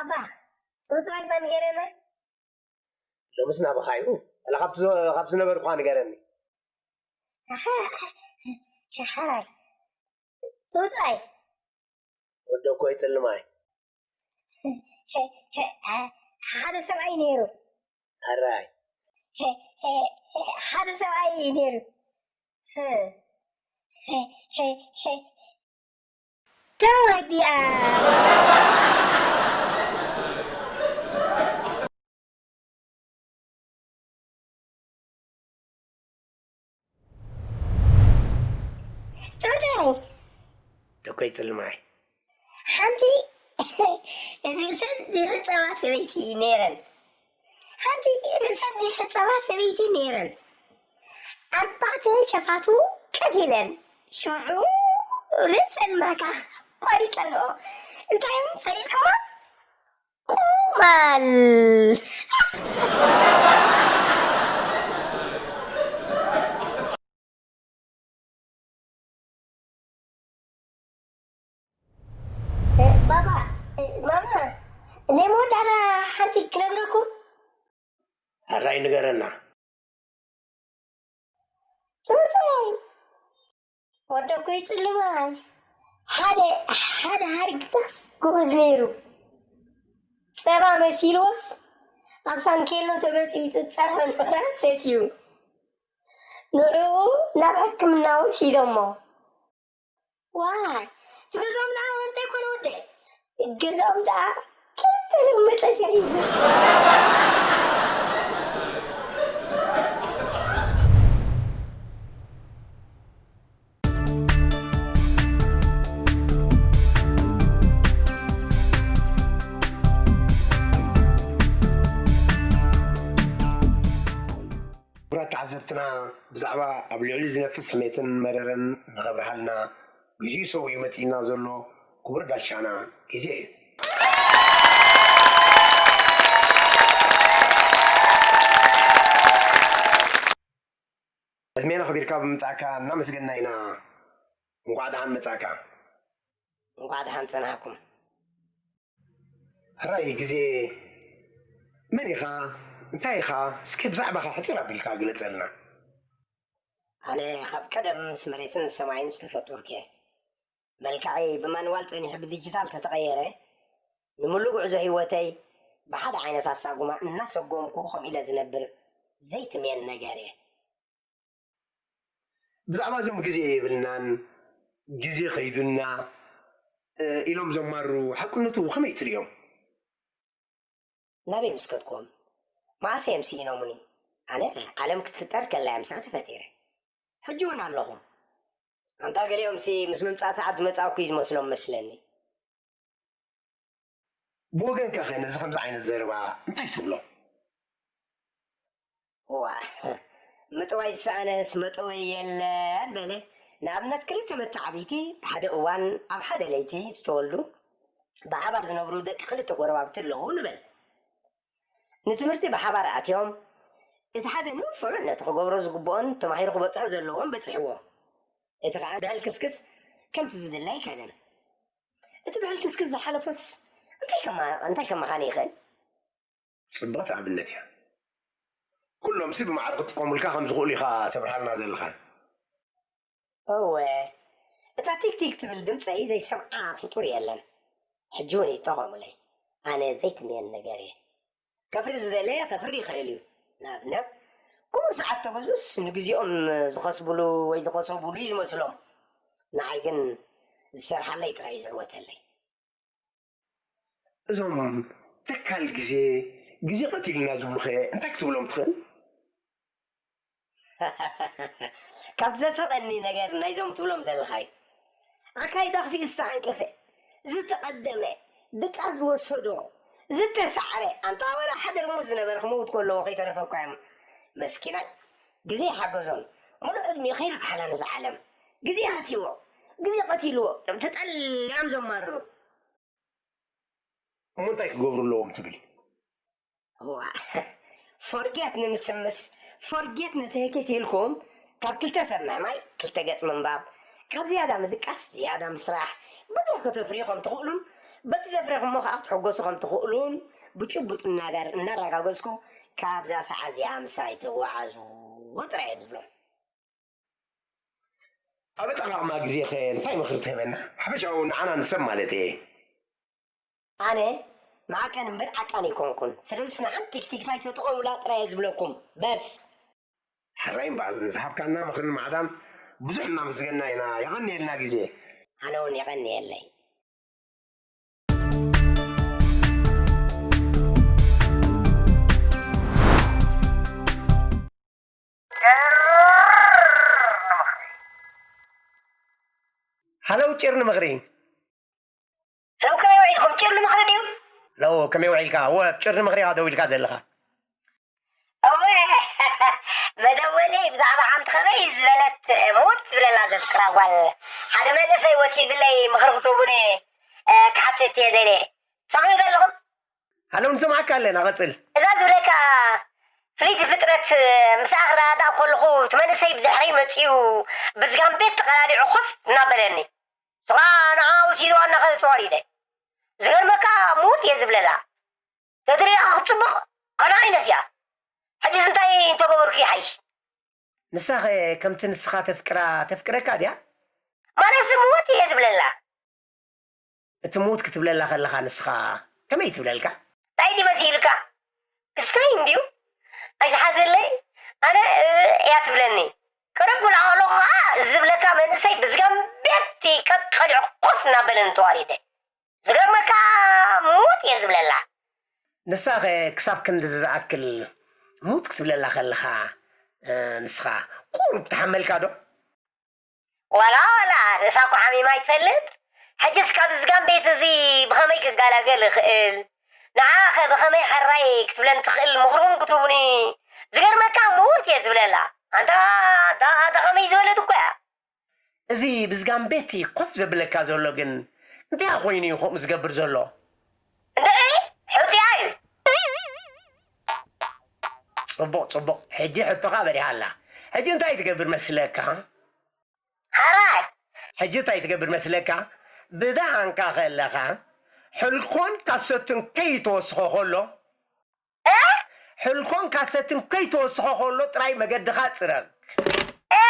ኣባ፣ ጽውጽዋይ እባ ንገረና። ሎምስ ናባኻ እዩ። ኣላ ካብቲ ዞ-፣ ካብቲ ነገርኳ ንገረኒ። ሓ-፣ ሓ-፣ ሓራይ። ጽውጽዋይ። ወዲ እኮ ይጽልማይ። ሓደ ሰብኣይ ነይሩ። ኣራይ። ሓደ ሰብኣይ ነይሩ። ተዋዲኣ። ጸወታይ። ደኮይ ጽልማይ። ሓንቲ ርእሰን ዝሕጸባ ሰበይቲ ነይረን። ሓንቲ ርእሰን ዝሕጸባ ሰበይቲ ነይረን። ኣርባዕተ ሸፋቱ ቀቲለን። ሽዑ ርእሰን ማካኽ ቆሪጸንኦ። እንታይ ፈሊጥኩሞ? ቁማል። እ፣ ባባ፣ እ፣ ማማ፣ ናይ መወዳእታ ሓንቲ ክነግረኩም። ሕራይ ንገረና። ጽውጽዋይ። ወደኮ ይጽልማይ። ሓደ፣ ሓደ ሃሪግዳፍ ጎበዝ ነይሩ። ጸባ መሲልዎስ ኣብ ሳንኬሎ ተበጺጹ ጸባ ኖራ ሰትዩ። ንዕኡ ናብ ሕክምና ወሲዶሞ። ዋይ፣ እቲ ገዛኦም ደኣ እንታይ ኮነ ወደይ? ገዛኦም ደኣ ክልተ መጸ ተሪፉ። ክቡራት ተዓዘብትና፣ ብዛዕባ ኣብ ልዕሊ ዝነፍስ ሕሜትን መረረን ንኸብርሃልና ግዜኡ ሰዊኡ መጺእና ዘሎ ክቡር ጋሻና ግዜ እዩ። ዕድሜና ኣኽቢርካ ብምምጻእካ እናመስገንና ኢና። እንቋዕ ደሓን መጻእካ። እንቋዕ ደሓን ጸናሕኩም። ሕራይ ግዜ፣ መን ኢኻ? እንታይ ኢኻ? እስከ ብዛዕባኻ ሕጽር ኣቢልካ ግለጸልና። ኣነ ካብ ቀደም ምስ መሬትን ሰማይን ዝተፈጠርኩ እየ። መልክዐይ ብማንዋል ጸኒሑ ብዲጂታል ተተቐየረ፣ ንምሉእ ጉዕዞ ህይወተይ ብሓደ ዓይነት ኣሳጉማ እናሰጎምኩ ከምኡ ኢለ ዝነብር ዘይትምየን ነገር እየ። ብዛዕባ እዞም ግዜ የብልናን፣ ግዜ ኸይዱና፣ እ፣ ኢሎም ዘማሩ ሓቅነቱ ከመይ ትርእዮም? ናበይ ምስ ከድኩም? መዓስ እዮም ስኢኖሙኒ? ኣነ ዓለም ክትፍጠር ከላ እየ ምሳኻ ተፈጢረ። ሕጂ እውን ኣለኹም። ኣንታ ገሊኦምሲ ምስ ምምጻእ ሰዓት ዝመጻእኩ እዩ ዝመስሎም መስለኒ። ብወገንካ ኸ ነዚ ከምዚ ዓይነት ዘረባ እንታይ ትብሎ? እዋ፣ ምጥዋይ ዝሰኣነስ መጠወይ የለን በለ። ንኣብነት ክልተ መተዓብይቲ ብሓደ እዋን ኣብ ሓደ ለይቲ ዝተወልዱ ብሓባር ዝነብሩ ደቂ ክልተ ጎረባብቲ ኣለዉ ንበል። ንትምህርቲ ብሓባር ኣትዮም፣ እቲ ሓደ ንፉዕ ነቲ ክገብሮ ዝግብኦን ተማሂሩ ክበጽሖ ዘለዎን በጺሕዎ፣ እቲ ኸኣ ብሕልክስክስ ከምቲ ዝድለ ኣይከደን። እቲ ብሕልክስክስ ዝሓለፎስ እንታይ ከማ-፣ እንታይ ከመኻኒ ይኽእል? ጽብቕቲ ኣብነት እያ። ኩሎምሲ ብማዕረ ክጥቀሙልካ ከም ዝኽእሉ ኢኻ ተብርሃልና ዘለኻ። እወ፣ እታ ቲክቲክ ትብል ድምጸይ ዘይሰምዓ ፍጡር የለን። ሕጂ እውን ይጠቐሙለይ። ኣነ ዘይትምየን ነገር እየ። ከፍሪ ዝደለየ ከፍሪ ይኽእል እዩ። ንኣብነት፣ ክቡር ሰዓት ተገዙስ ንግዜኦም ዝኸስብሉ ወይ ዝኸሰቡሉ እዩ ዝመስሎም። ንዓይ ግን ዝሰርሓለይ ጥራይ እዩ ዝዕወተለይ። እዞም ተካል ግዜ፣ ግዜ ቀቲሉና ዝብሉኸ እንታይ ክትብሎም ትኽእል? ካብ ዘሰቐኒ ነገር ናይዞም ትብሎም ዘለኻይ፣ ኣካይዳ ክፊኡ ዝተዓንቀፈ፣ ዝተቐደመ፣ ድቃስ ዝወሰዶ፣ ዝተሳዕረ፣ ኣንታ ወላ ሓደ ርሙስ ዝነበረ ክመውት ከለዎ ከይተረፈ እኳ እዮም። መስኪናይ፣ ግዜ ይሓገዞን፣ ሙሉእ ዕድሚኡ ከይረብሓላ ነዛ ዓለም። ግዜ ሃስይዎ፣ ግዜ ቀቲልዎ፣ እዮም ተጠሊዖም ዘማርሩ። እሞ እንታይ ክገብሩ ኣለዎም ትብል? እዋ፣ ፎርጌት ንምስምስ፣ ፎርጌት ንትህኪት ኢልኩም፣ ካብ ክልተ ሰብ ምሕማይ ክልተ ገጽ ምንባብ፣ ካብ ዝያዳ ምድቃስ ዝያዳ ምስራሕ፣ ብዙሕ ከተፍርዩ ከም ትኽእሉን በቲ ዘፍረኹሞ ከዓ ክትሕጎሱ ከም ትኽእሉን ብጭቡጥ እናጋር እናረጋገጽኩ ካብዛ ሰዓት እዚኣ ምሳይ ተወዓዙ ጥራይ እየ ዝብሎም። ኣብ ኣጠቓቕማ ግዜኸ እንታይ ምኽሪ ትህበና? ሓፈሻዊ ንዓና ንሰብ ማለት እየ። ኣነ ማዕቀን እምበር ዓቃን ኣይኮንኩን። ስለዚስ ንሓንቲ ቲክቲክታይ ተጠቐሙላ ጥራይ እየ ዝብለኩም። በስ። ሕራይ እምበኣር ንዝሃብካና ምኽርን ማዕዳን ብዙሕ እናመስገንና ኢና። የቐንየልና ግዜ። ኣነ እውን የቐንየለይ። ሃለው ጭር ንምኽሪ። ለው ከመይ ውዒልኩም? ጭር ንምኽሪ ድዩ? ለው ከመይ ውዒልካ? እወ፣ ጭር ንምኽሪ ኢኻ ደው ኢልካ ዘለኻ። እወ፣ መደወሊ ብዛዕባ ሓንቲ ከመይ ዝበለት ምውት ዝብለላ ዘፍቅራ ጓል ሓደ መንእሰይ ወሲድለይ ምኽሪ ክትህቡኒ፣ እ፣ ክሓትት እየ ደልየ። ትሰምዑ ዶ ኣለኹም? ሃለው ንሰምዓካ ኣለና፣ ቀጽል። እዛ ዝብለካ ፍልይቲ ፍጥረት ምስኣ ክረዳእ ከለኹ እቲ መንእሰይ ብድሕረይ መጺኡ ብዝጋምቤት ተቐላሊዑ ኮፍ እናበለኒ። ንሱ ኸዓ ንዓ ወሲድዋ እናኸደ ተዋሪደ። ዝገርመካ ምውት እየ ዝብለላ። ተትሪኣ ክትጽብቕ ኣነ ዓይነት እያ። ሕጂስ እንታይ እንተገበርኩ ይሓይሽ? ንሳኸ ከምቲ ንስኻ ተፍቅራ ተፍቅረካ ድያ? ማለትሲ ምውት እየ ዝብለላ። እቲ ምውት ክትብለላ ከለኻ ንስኻ ከመይ ትብለልካ? እንታይ ድዩ መሲልካ? ክስተይ እንድዩ ኣይትሓዘለይ ኣነ እያ ትብለኒ። ቅርብ ክብላ ከለኹ ኸዓ ዝብለካ መንእሰይ ብዝጋምቤቲ ቀቀሊዑ ኮፍ እናበለኒ ተዋሪደ። ዝገርመካ ምውት እየ ዝብለላ። ንሳኸ ክሳብ ክንድዚ ዝኣክል ምውት ክትብለላ ከለኻ፣ እ፣ ንስኻ ቁሩብ ትሓመልካ ዶ? ዋላ ዋላ ርእሳ እኮ ሓሚማ ኣይትፈልጥ። ሕጅስ ካብ ዝጋም ቤት እዚ ብኸመይ ክገላገል እኽእል? ንዓኸ ብኸመይ ሕራይ ክትብለን ትኽእል ምኽርኹም ክትህቡኒ ዝገርመካ ምውት እየ ዝብለላ። ኣንታ ኣንታ ኣንታ ከመይ ዝበለት እኮ እያ። እዚ ብዝጋም ቤቲ ኮፍ ዘብለካ ዘሎ ግን እንታይ ኮይኑ እዩ ከምኡ ዝገብር ዘሎ? እንድዒ ሕውፅያ እዩ። ፅቡቕ ፅቡቕ፣ ሕጂ ሕቶኻ በሪሃ ኣላ። ሕጂ እንታይ ትገብር መስለካ? ሓራይ ሕጂ እንታይ ትገብር መስለካ? ብደሓንካ ከለኻ ሕልኮን ካሰትን ከይተወስኾ ከሎ እ? ሕልኮን ካሰትን ከይተወስኾ ከሎ ጥራይ መገድኻ ፅረግ። እ?